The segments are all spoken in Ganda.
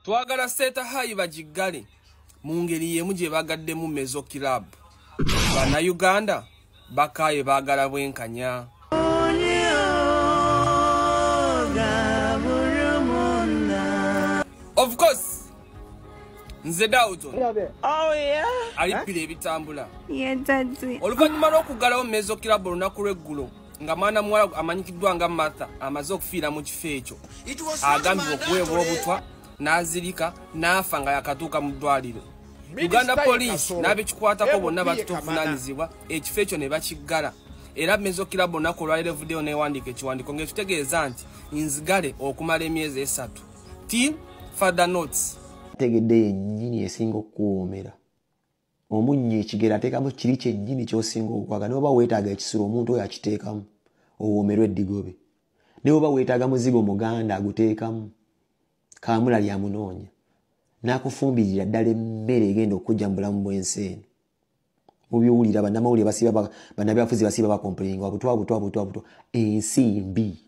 Twagala Seeta High bagiggale mu ngeri y'emu gye bagaddemu Mezo Club. Bannayuganda bakaaye baagala bwenkanya. Of course, nze Dawton. Oh yeah. Alippira ebitambula. Yeah, daddy. Oluvannyuma lw'okuggalawo Mezo Club olunaku lw'eggulo nga mwana muwala amanyikiddwa nga Martha amaze okufiira mu kifo ekyo, agambibwa okuweebwa obutwa n'azirika n'afa nga yakatuuka mu ddwaliro. Uganda Police n'abekikwatako bonna batuvunaanyizibwa ekifo ekyo ne bakiggala. Era Mezo Club olunaku olwaleero evuddeyo n'ewandiika ekiwandiiko ng'ekitegeeza nti nzigale okumala emyezi 3 till further notes. Tegedde yennyini esinga okukuwoomera. Omunnyo ekigera ateekamu kiri kyennyini ky'osinga okwagala. Ne bw'oba weetaaga ekisulo omuntu oyo akiteekamu owoomerwe eddigobe. Ne bw'oba weetaaga muzigo muganda aguteekamu. Kaamulali amunoonya. N'akufumbirira ddala emmere egenda okujja mu bulamu bw'ensi eno. Mubiwulira bannamawulire basiiba bannabyabufuzi basiiba bakompulinga butwa butwa butwa butwa. Ensi mbi.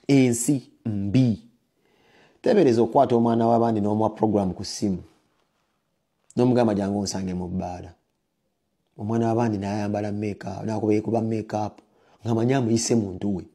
Ensi mbi. Teebereza okukwata omwana w'abandi n'omuwa program ku ssimu. N'omugamba jangu onsange mu bbaala. Omwana w'abandi n'ayambala make-up, n'akuba yeekuba make-up, ng'amanyi amuyise muntu we.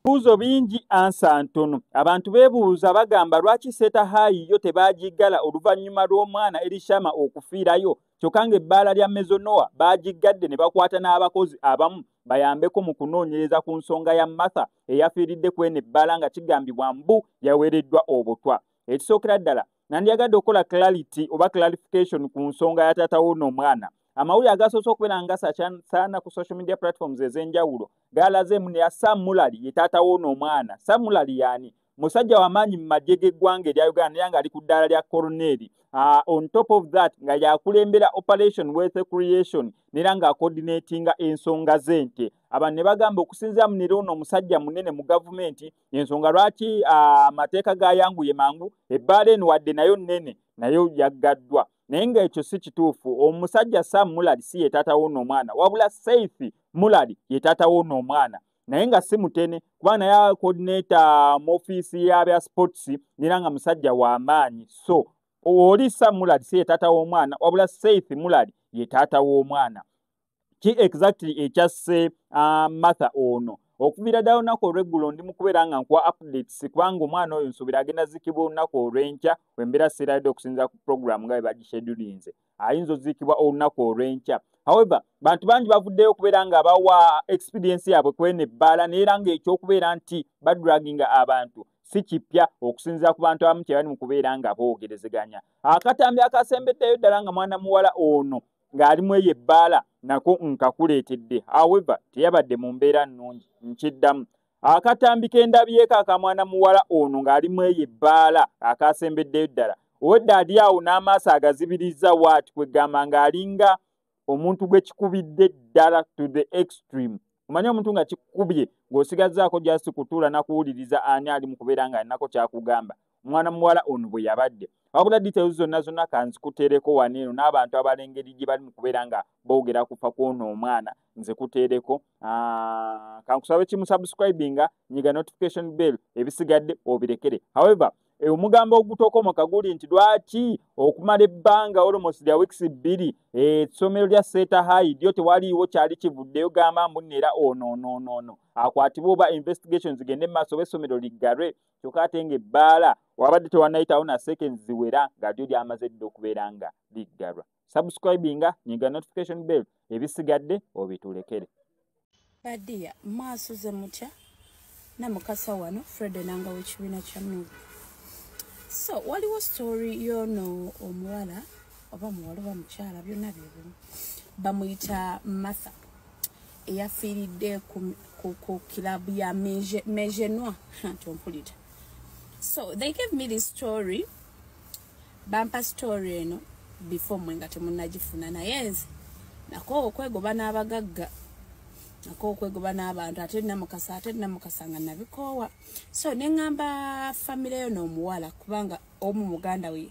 Ebibuuzo bingi ansa ntono. Abantu beebuuza bagamba lwaki Seeta High yo tebagiggala oluvannyuma lw'omwana Erishama okufiirayo, kyokka ng'ebbaala lya Mezo Noah baagiggadde ne bakwata n'abakozi abamu bayambeko mu kunoonyereza ku nsonga ya Martha eyafiiridde ku eno ebbaala nga kigambibwa mbu yaweereddwa obutwa. Ekisookera ddala nandyagadde okukola clarity oba clarification ku nsonga ya taata w'ono omwana. Amawulire agasoose okubeera nga saana ku social media platforms ez'enjawulo galazeemu ne ya Sam Mulali ye taata w'ono omwana. Sam Mulali y'ani? Musajja w'amaanyi mu magye g'eggwanga erya Uganda naye ng'ali ku ddaala lya Colonel. On top of that nga yakulembera Operation Wealth Creation nera ng'acoordinatinga ensonga z'ente. Abantu ne bagamba okusinziira mu nera ono omusajja munene mu gavumenti ensonga lwaki amateeka gayanguye mangu ebbaala eno wadde nayo nnene nayo yaggaddwa. Naye ng'ekyo si kituufu. Omusajja Sam Mulali si ye taata w'ono omwana, wabula Seifi Mulali ye taata w'ono omwana. Naye nga si mutene kuba naye coordinator mu ofiisi y'abya sports nera nga musajja w'amaanyi. So oli Sam Mulali si ye taata w'omwana, wabula Seifi Mulali ye taata w'omwana. Ki exactly ekyasse Martha ono? Okuviira ddala olunaku olw'eggulo ndi mu kubeera nga nkuwa updates kubanga omwana oyo nsuubira agenda ziikibwa olunaku olw'enkya wembeera siradde okusinziira ku program nga bwe bagishedulinze. Ayinza oziikibwa olunaku olw'enkya. However, bantu bangi bavuddeyo okubeera nga bawa experience yaabwe ku eno ebbaala naye era ng'ekyokubeera nti badraginga abantu si kipya okusinziira ku bantu abamu kye bali mu kubeera nga boogerezeganya. Akatambi akasembeddeyo ddala nga mwana muwala ono ng'ali mu eyo ebbaala nako nkakuleetedde. However, teyabadde mu mbeera nnungi, nkiddamu. Akatambi ke ndabyeko akamwana muwala ono ng'ali mu eyo ebbaala akasembeddeyo ddala. Owedde ali awo n'amaaso agazibirizza waati kwegamba ng'alinga omuntu gwe kikubidde ddala to the extreme. Omanyi omuntu nga kikubye ng'osigazzaako just kutuula na kuwuliriza ani ali mu kubeera ng'alinako ky'akugamba. Omwana muwala ono bwe yabadde. Wabula details zonna zonna kanzikuteereko wano eno n'abantu abalengeri gye bali mu kubeera nga boogera kufa kw'ono omwana nze kuteereko. Kankusabe kimu subscribinga, nyiga notification bell, ebisigadde obirekere. However, omugambo ogutokomoka guli nti lwaki okumala ebbanga almost lya weeks 2 essomero lya Seeta High lyo tewaliiwo kyali kivuddeyo gamba mbu nno era ono ono ono ono akwatibwe oba investigations zigende mu maaso oba essomero liggalwe, kyokka ate ng'ebbaala wabadde tewannayitawo na seconds ziwera nga lyo lyamaze dda okubeera nga liggalwa. Subscribinga, nyiga notification bell, ebisigadde obitulekere. Badia, mwasuze mutya Namukasa wano Fred Enanga w'ekibiina kya Nuupu. So waliwo story y'ono omuwala oba muwala oba mukyala byonna bye bimu, bamuyita Martha eyafiiridde ku kilabu ya Mejenoa nti. So they gave me this story, bampa story eno before mwe nga temunnagifuna, naye nze nako okwegoba n'abagagga, nako okwegoba n'abantu, ate Namukasa nga nabikoowa. So ne ŋŋamba family yo n'omuwala kubanga omu muganda we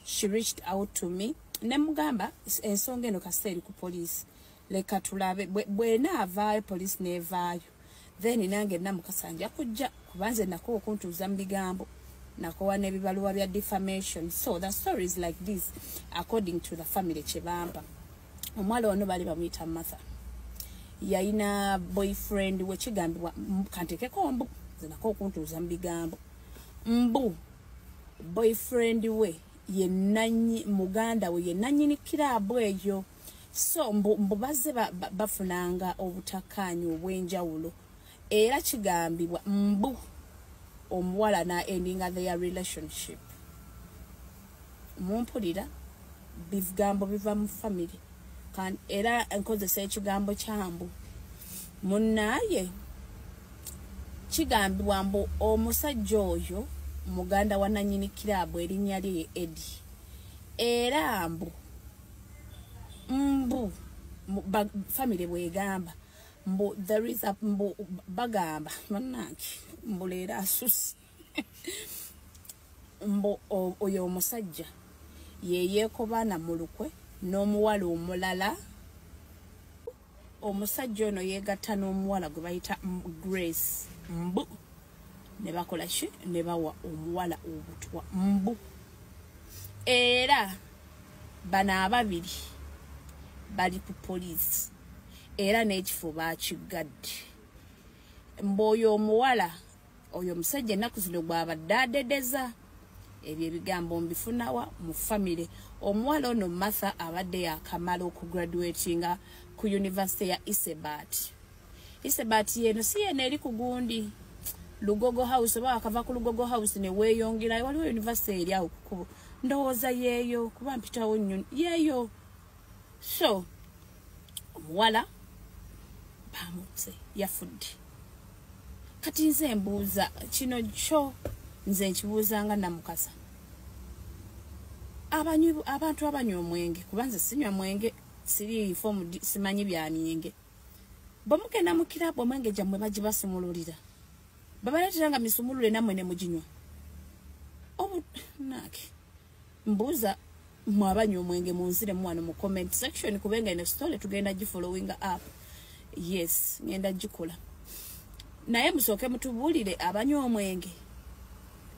she reached out to me ne mugamba ensonga eno kasita eri ku poliisi, leka tulabe bw'enaavaayo poliisi n'evaayo, then nange Namukasa nja kujja kuba nze nako okuntuuza mu bigambo. Nakowa n'ebibaluwa bya defamation. So the story is like this, according to the family kyebampa. Omuwala ono bali bamuyita Martha. Yayina boyfriend we, kigambibwa, kantekeko mbu, zinako okuntuuza mu bigambo, mbu boyfriend we yenanyi muganda we yenanyini kiraabu eyo. So mbu bazze bafunanga obutakkaanya obw'enjawulo, era kigambibwa mbu omuwala na endinga their relationship. Mumpulira, bigambo biva mu family, era nkozesa ekigambo kyambu. Munnaye, kigambibwa mbu omusajja oyo muganda wa nanyini kiraabu, erinnya lye Eddie, era mbu family bwegamba mbu there is a, mbu bagamba, bannange, mbu leero asusi, mbu oyo omusajja yeyeekobaana mu lukwe n'omuwala omulala. Omusajja ono yeegatta n'omuwala gwe bayita Grace, mbu ne bakola ki, ne bawa omuwala obutwa, mbu era bano ababiri bali ku poliisi, era n'ekifo bakigadde. Mbu oyo omuwala, oyo omusajja ennaku zino gwabadde adedeza. Ebyo ebigambo mbifunawa mu family. Omuwala ono Martha abadde yakamala okugraduatinga ku university ya Isebat. Isebat yeno si yeno eri ku gundi Lugogo House, oba akava ku Lugogo House ne weeyongera, waliwo university eri awo kukubo, ndowooza yeeyo, kuba mpitawo nnyo, yeeyo. So omuwala bamutse, yafudde. Kati nze mbuuza kino kyo, nze nkibuuzanga Namukasa, abantu abanywa omwenge, kuba nze sinywa mwenge, siri informed, simanyi bya myenge, bwe mugenda mu kiraabu omwenge gyammwe bagibasumululira, babaleetera nga misumulule, nammwe ne muginywa? Nange mbuuza mmwe abanywa omwenge, munziremu wano mu comment section, kubenga eno story tugenda gifollowing up. Yes, ngenda gikola, naye musooke mutubuulire abanywa omwenge,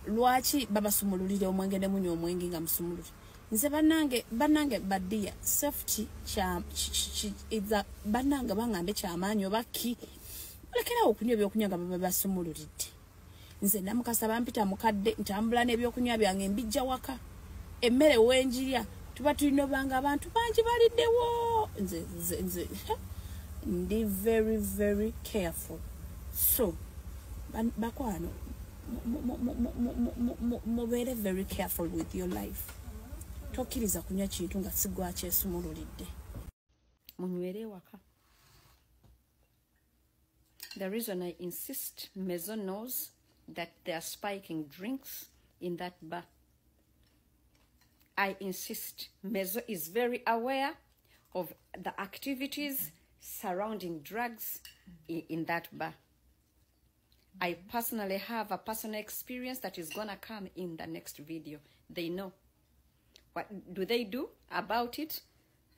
lwaki babasumululira omwenge ne munywa omwenge nga musumulule? Nze bannange, bannange baddiya, safety bannange bangambe kyamaanyi oba ki, mulekerawo okunywa ebyokunywa nga baba basumululidde. Nze Namukasa bampita mukadde, ntambula n'ebyokunywa byange mbijja waka. Emmere wenjirya tuba tulina obanga abantu bangi baliddewo. Nze ndi very very careful. So bakwano, mubeere very careful with your life. Tokkiriza kunywa kintu nga sigwa kyesumululidde. Munywere waka. The reason I insist, Mezo knows that they are spiking drinks in that bar. I insist, Mezo is very aware of the activities surrounding drugs in that bar. I personally have a personal experience that is gonna come in the next video. They know. What do they do about it?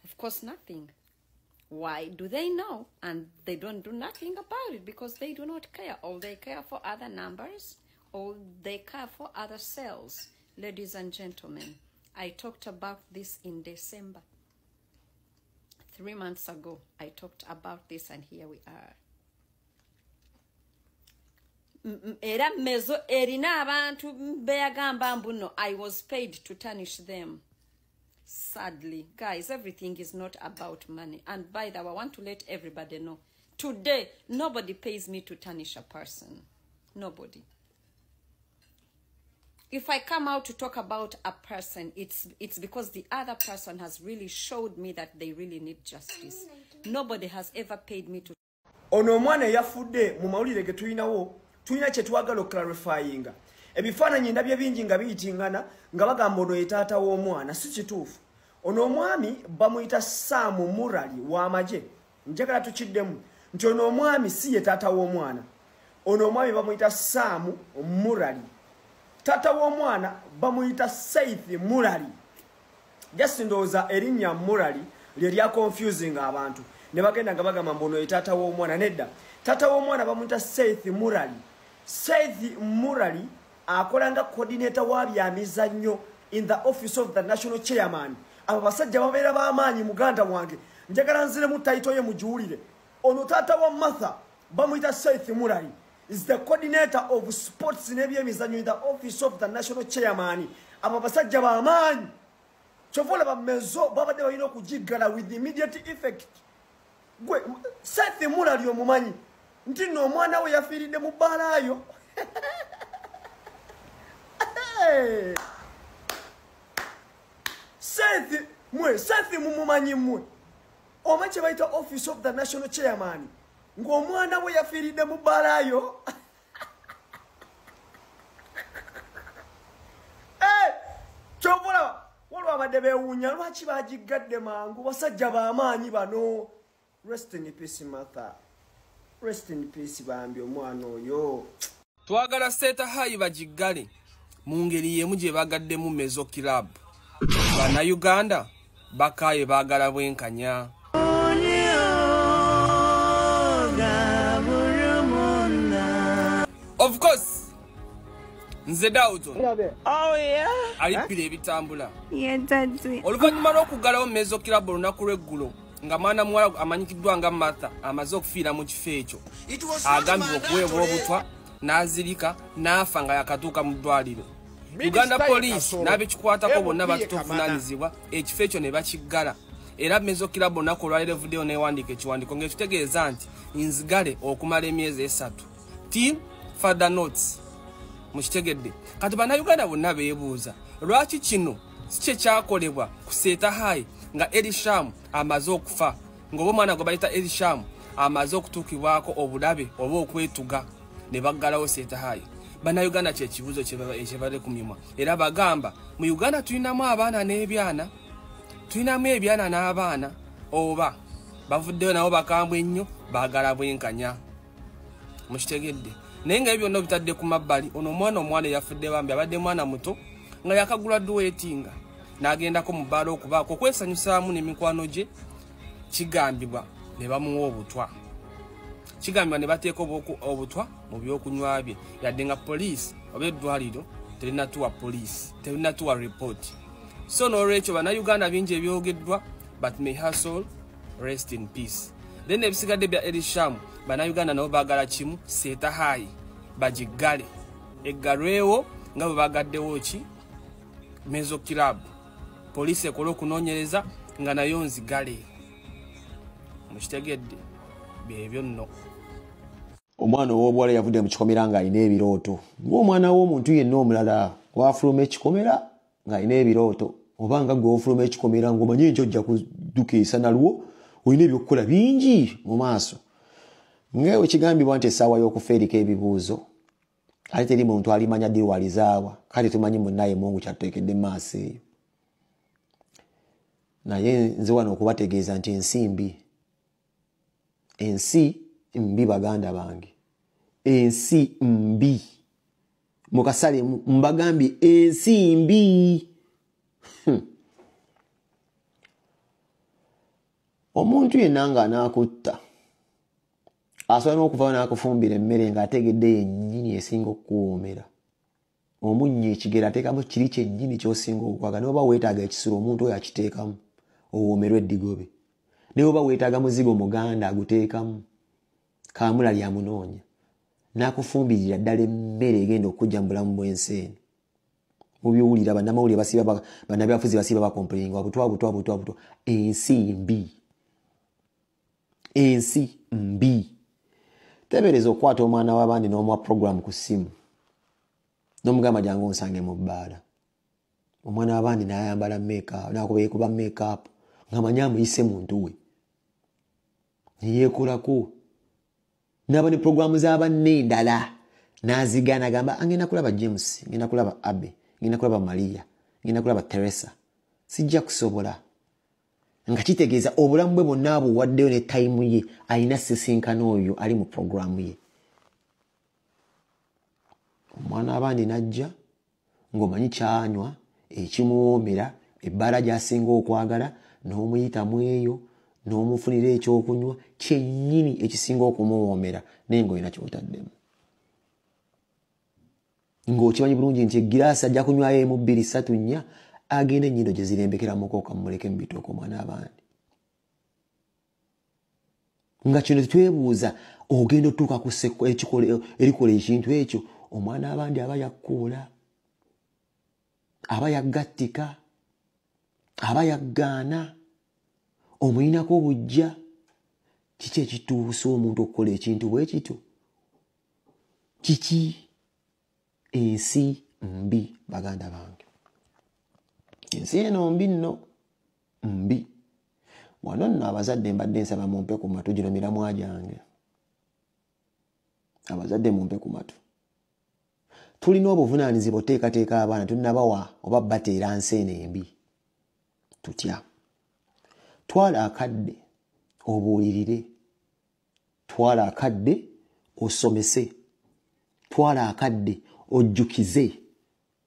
Of course, nothing. Why do they know? And they don't do nothing about it because they do not care. Or they care for other numbers, or they care for other cells. Ladies and gentlemen, I talked about this in December. 3 months ago, I talked about this, and here we are. Era Mezo erina abantu beyagamba mbu no, I was paid to tarnish them. Sadly, guys, everything is not about money. And by the way, I want to let everybody know, today, nobody pays me to tarnish a person. Nobody. If I come out to talk about a person, it's because the other person has really showed me that they really need justice. Nobody has ever paid me to. Ono omwana eyafudde, mu mawulire ge tulinawo, tulina kye twagala okuclarifyinga. Ebifaananyi ndabye bingi nga biyitingana nga bagamba ono ye taata w'omwana, si kituufu. Ono omwami bamuyita Saamu Murali w'amagye. Njagala tukiddemu nti ono omwami si ye taata w'omwana. Ono omwami bamuyita Saamu Murali. Taata w'omwana bamuyita Saith Murali. Just ndowooza erinnya Murali lye lya confusing abantu ne bagenda nga bagamba mbu ono ye taata w'omwana. Nedda, taata w'omwana bamuyita Saith Murali. Saith Murali. Akola nga coordinator wa byamizannyo in the office of the national chairman. Abo basajja babeera b'amaanyi muganda wange. Njagala nziremu title ye mugiwulire. Ono taata wa Martha bamuyita Seth Murari, is the coordinator of sports n'ebyemizannyo in the office of the national chairman. Abo basajja b'amaanyi. Kyova olaba Mezo babadde balina okugiggala with immediate effect. Gwe Seth Murari omumanyi nti nno omwana we yafiiridde mu bbaala yo. Seth mwe, Seth mumumanyi mmwe. Omanyi kye bayita office of the national chairman ng'omwana we yafiiridde mu bbaala yo. Kyova olaba waliwo abadde beewuunya lwaki bagiggadde mangu, basajja b'amaanyi bano. Rest in peace Martha. Rest in peace bambi omwana oyo. Twagala Seeta High bagiggale mu ngeri y'emu gye bagaddemu Mezo Club. Bannayuganda bakaaye baagala bwenkanya. Of course, nze Dawton. Oh yeah. Alippira ebitambula. Yeah, daddy. Oluvannyuma lw'okuggalawo Mezo Club olunaku lw'eggulo nga mwana muwala amanyikiddwa nga Martha amaze okufiira mu kifo ekyo, agambibwa okuweebwa obutwa n'azirika n'afa nga yakatuuka mu ddwaliro. Uganda Police n'abekikwatako bonna batutte obuvunaanyizibwa ekifo ekyo ne bakiggala. Era Mezo Club olunaku olwaleero evuddeyo n'ewandiika ekiwandiiko ng'ekitegeeza nti nzigale okumala emyezi 3 till further notes. Mukitegedde. Kati bannayuganda bonna beebuuza lwaki kino si kye kyakolebwa ku Seeta High nga Elisham amaze okufa, ng'oba omwana gwe bayita Elisham amaze okutuukibwako obulabe oba okwetuga ne baggalawo Seeta High. Bannayuganda kye kibuuzo ekibadde ku mimwa. Era bagamba mu Uganda tulinamu abaana n'ebyana, tulinamu ebyana n'abaana, oba bavuddeyo nabo bakambwe ennyo baagala bwenkanya. Mukitegedde. Naye nga ebyo byonna bitadde ku mabbali, ono omwana eyafudde bambi abadde mwana muto nga yakagula duwetinga n'agendako mu bbaala okubaako okwesanyusaamu n'emikwano gye, kigambibwa ne bamuwa obutwa. Kigambibwa ne bateeka obutwa mu byokunywa bye, yadde nga poliisi oba eddwaliro terinatuwa poliisi, terinatuwa report. So n'olwekyo bannayuganda bingi ebyogeddwa, but may her soul rest in peace. Then ebisigadde bya Elisham, bannayuganda nabo baagala kimu, Seeta High bagiggale, eggalwewo nga bwe bagaddewo ki Mezo Club. Poliisi ekole okunoonyereza nga nayo nzigale. Mukitegedde byebyo nno. Omwana ow'obuwala yavudde mu kikomera ng'alina ebirooto. Ng'omwana w'omuntu yenna omulala wafuluma ekikomera ng'alina ebirooto, oba nga gwe ofuluma ekikomera ng'omanyi nti ojja kudduka nalwo, olina ebyokukola bingi mu maaso. Nga bwe kigambibwa nti essaawa y'okufa eriko ebibuuzo, ate teri muntu alimanya ddi lwalizaawa, kale tumanyi munnaye Mungu kyatuteekedde mu maaso eyo. Naye nze wano okubategeeza nti ensi mbi. Ensi mbi baganda bange. Ensi mbi. Mukasale mbagambye ensi mbi. Omuntu yenna ng'anaakutta asobola n'okuvayo n'akufumbira emmere ng'ategedde yennyini esinga okukuwoomera. Omunnyo ekigere ateekamu kiri kyennyini ky'osinga okwagala. Ne bw'oba weetaaga ekisulo omuntu oyo akiteekamu owoomerwe eddigobe. Ne bw'oba weetaaga muzigo muganda aguteekamu, kamulali amunoonya n'akufumbirira ddala emmere egenda okujja mu bulamu bw'ensi eno. Mubiwulira bannamawulire basiiba, bannabyabufuzi basiiba bakompulinga butwa butwa butwa butwa. Ensi mbi. Ensi mbi. Teebereza okukwata omwana w'abandi n'omuwa program ku ssimu n'omugamba jangu onsange mu bbaala. Omwana w'abandi n'ayambala makeup, n'akuba yeekuba makeup ng'amanyi amuyise muntu we. Neyeekolako. N'aba ne programu z'abanne endala n'azigaana agamba ngenda kulaba James, ngenda kulaba Abe, ngenda kulaba Maria, ngenda kulaba Teresa. Sijja kusobola. Nga kitegeeza obulamu bwe bwonna abuwaddeyo ne tayimu ye, alina sisinkano oyo ali mu programu ye. Omwana abandi n'ajja ng'omanyi kyanywa ekimuwoomera, ebbaala gy'asinga okwagala, n'omuyitamu eyo, n'omufunira ekyokunywa kyennyini ekisinga okumuwoomera, naye ng'olina ky'otaddemu. Ng'okimanyi bulungi nti egiraasi ajja kunywayo emu 2 3 4 agenda ennyindo gye zirembekera mukoka mumuleke mu bitooke omwana abandi. Nga kino tetwebuuza ogenda otuuka ku erikola ekintu ekyo omwana abandi aba yakkuula, aba yaggattika, aba yaggaana, omuyinako obujja. Kiki ekituusa omuntu okukola ekintu bwe kityo? Kiki? Ensi mbi baganda bange, ensi eno mbi nno, mbi. Wano nno abazadde mbadde nsaba mumpe ku matu, gino miramwa gyange. Abazadde mumpe ku matu. Tulina obuvunaanyizibwa oteekateeka abaana tunnabawa oba bateera nsi eno embi. Tutya? Twala akadde obuulirire, twala akadde osomese, twala akadde ojjukize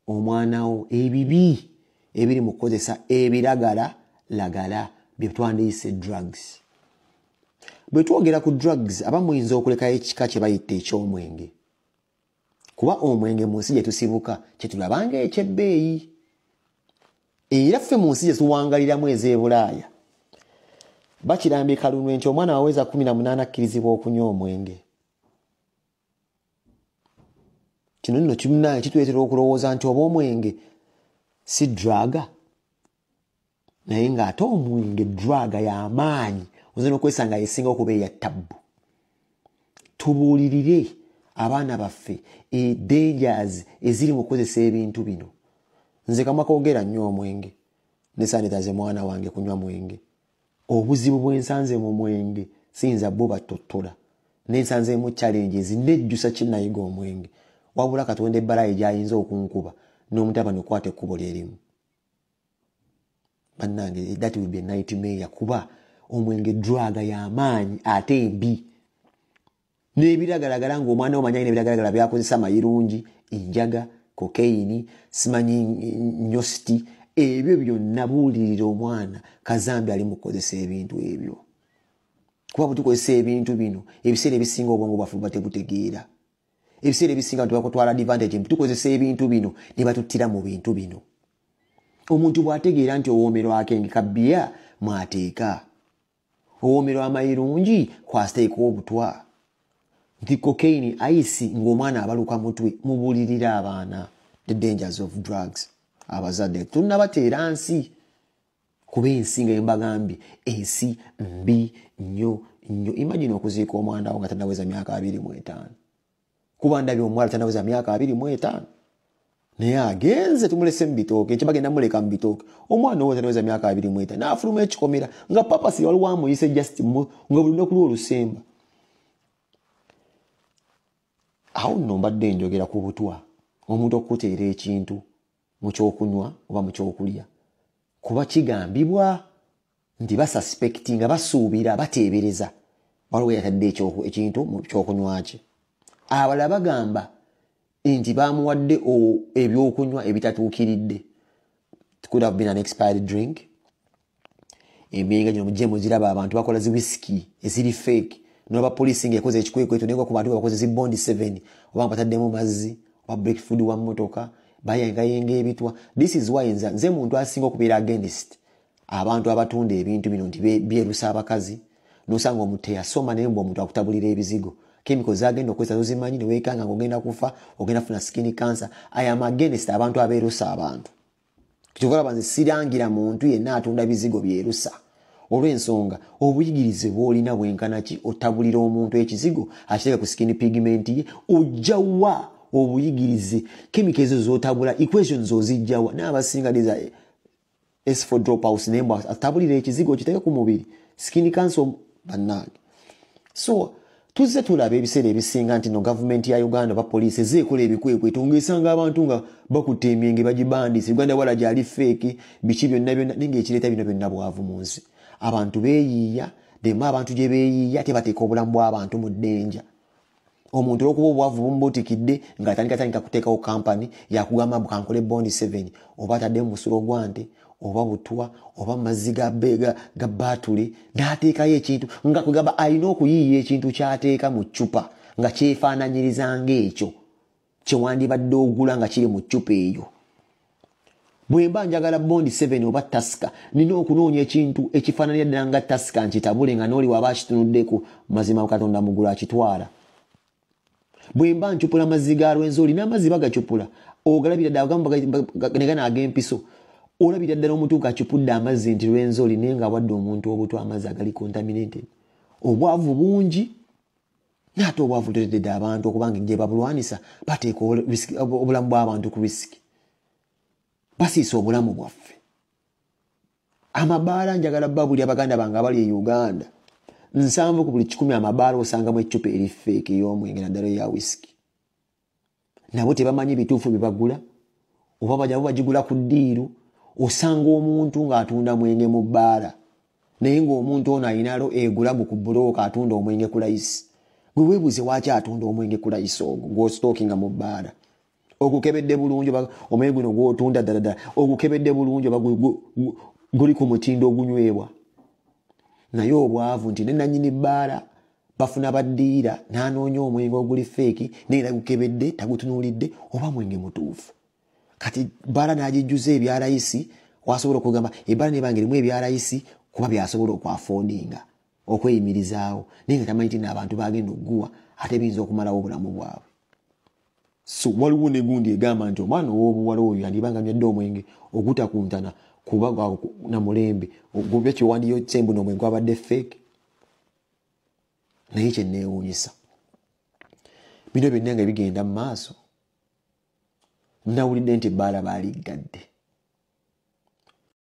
omwana wo ebibi ebiri mu kukozesa ebiragalalagala bye twandiyise drugs. Bwe twogera ku drugs, abamu muyinza okulekayo ekika kye bayita eky'omwenge, kuba omwenge mu nsi gye tusibuka kye tulabanga eky'ebbeeyi. Era ffe mu nsi gye tuwangaliramu ez'e Bulaaya bakirambika lunwe nti omwana waweza 18 akkirizibwa okunywa omwenge. Kino nno kimunaye kituleetera okulowooza nti oba omwenge si draga, naye ng'ate omwenge draga y'amaanyi, oyinza n'okwesanga yesinga okuba eya tabbu. Tubuulirire abaana baffe dangers eziri mu kukozesa ebintu bino. Nze kamwa koogera nnyo omwenge, ne sanitaze mwana wange kunywa mwenge. Obuzibu bwe nsanze mu mwenge siyinza bo batottola, ne nsanzeemu challenges, nejjusa kinnayiga omwenge. Wabula Katonda ebbalayi gy'ayinza okunkuba n'omutabani okwata ekkubo lyerimu. Bannange, that will be a nightmare, kuba omwenge draga y'amaanyi ate embi. N'ebiragalagala ng'omwana wo manyi n'ebiragalagala byakozesa mayirungi, enjaga, cocaine, simanyi nyositi, ebyo byonna buulirira omwana kazambi ali mu kukozesa ebintu ebyo. Kuba bwe tukozesa ebintu bino, ebiseera ebisinga obwongo bwaffe buba tebutegeera. Ebiseera ebisinga abantu bakutwala advantage, tukozesa ebintu bino ne batuttira mu bintu bino. Omuntu bw'ategeera nti owoomerwa akenge kabbiya mw'ateeka, owoomerwa amayirungi kw'ateeka obutwa, nti cocaine ice ng'omwana abaluka mutwe. Mubuulirira abaana the dangers of drugs. Abazadde tunnabateera nsi, kuba ensi nga embagambye ensi mbi nnyo nnyo. Imagine okuziika omwana wo nga tannaweza myaka 25. Kuba ndabye omuwala tannaweza myaka 25 naye agenze tumulese mu bitooke, ekyo bagenda muleka mu bitooke. Omwana owo tannaweza myaka 25 n'afuluma ekikomera nga papasi waliwo amuyise just nga buli lunaku lw'olusemba. Awo nno mbadde njogera ku butwa, omuntu okuteera ekintu mu kyokunywa oba mu kyokulya, kuba kigambibwa nti basuspectinga, basuubira, bateebereza waliwo yatadde ekintu mu kyokunywa kye. Abalala bagamba nti bamuwadde ebyokunywa ebitatuukiridde. It could have been an expired drink. Emyenge gino mujje mugiraba, abantu bakola zi whisky eziri fake. N'oba poliisi ng'ekoze ekikwekweto naye ku bantu bakoze zi Bond 7 oba bataddemu mazzi oba brake fluid wa mmotoka, bayengayenga ebitwa. This is why nze muntu asinga okubeera against abantu abatunda ebintu bino nti byerusa abakazi. N'osanga omuntu teyasoma naye mbu omuntu akutabulira ebizigo, chemicals zagenda okozesa tozimanyi, ne weekanga ng'ogenda kufa, ogenda kufuna skin cancer. I am against abantu abeerusa abantu. Kyova olaba nze sirangira muntu yenna atunda bizigo byerusa, olw'ensonga obuyigirize bw'olina bwenkana ki otabulira omuntu ekizigo akiteeka ku skin pigment ye, ojja wa obuyigirize chemicals ezo z'otabula, equations ozijja wa? N'abasinga these are S4 drop house, naye mbu atabulira ekizigo okiteeke ku mubiri, skin cancer bannange. So tuzze tulaba ebiseera ebisinga nti no gavumenti ya Uganda oba poliisi ezeekola ebikwekweto ng'esanga abantu nga bakutte emyenge bagibandise, Uganda wala gyali fake, biki byonna byonna, naye ng'ekireeta bino byonna bwavu mu nsi. Abantu beeyiiya, demu abantu gye beeyiiya tebateeka obulamu bw'abantu mu ddenja. Omuntu olw'okuba obwavu bumubuutikidde ng'atandika tandika kuteekawo kampani yakugamba mbu kankole Bond 7, oba ataddemu musulo gwa nte oba butwa oba mazzi ga baatule, n'ateekayo ekintu nga kugamba alina okuyiiya ekintu ky'ateeka mu ccupa nga kyefaananyiriza ng'ekyo. Kyewandibadde ogula nga kiri mu ccupa eyo. Bwe mba njagala Bond 7 oba Tusker, nina okunoonya ekintu ekifaananira ddala nga Tusker, nkitabule nga n'oli waba akitunuddeko, mazima Katonda mugulu akitwala. Bwe mba ncupula amazzi ga Rwenzori, n'amazzi bagacupula, ogalabira ddala negana ag'empiso, olabira ddala omuntu ng'acupudde amazzi nti Rwenzori, naye ng'awadde omuntu obutwa amazzi agali contaminated. Obwavu bungi, naate obwavu buteredde abantu okubanga gye babulwanisa bateeka obulamu bw'abantu ku risk, basiisa obulamu bwaffe. Amabaala, njagala babuli abaganda bange abali e Uganda, 70 ku buli 100 amabaala osangamu eccupa eri fake ey'omwenge, naddala eya whisky. Nabo tebamanyi bituufu bye bagula, oba bajabo bagigula ku deal. Osanga omuntu ng'atunda mwenge mu bbaala, naye ng'omuntu ono ayinalo egulamu ku bulooka, atunda omwenge ku layisi. Gwe weebuuze waaki atunda omwenge ku layisi ogwo gw'ositookinga mu bbaala. Ogukebedde bulungi oba omwenge guno gw'otunda ddala ddala ogukebedde bulungi oba guli ku mutindo ogunywebwa? Naye obwavu nti ne nannyini bbaala bafuna ba dealer, n'anoonya omwenge oguli fake, naye tagukebedde, tagutunuulidde oba mwenge mutuufu. Kati bbaala n'agijjuza ebya layisi, wasobola okugamba ebbaala nebanga erimu ebya layisi kuba byasobola okwaffordinga okweyimirizaawo, naye nga tamanyi ti n'abantu bagenda okuguwa ate biyinza okumalawo obulamu bwabwe. So waliwo negundi egamba nti omwana ow'obuwala oyo yandibanga nywedde omwenge ogutakuntana kuba namulembe gubya kyewandiyo sembu n'omwenge gwabadde fake. Naye kyenneewuunyisa, bino byonna nga bigenda mu maaso, nawulidde nti ebbaala baaliggadde.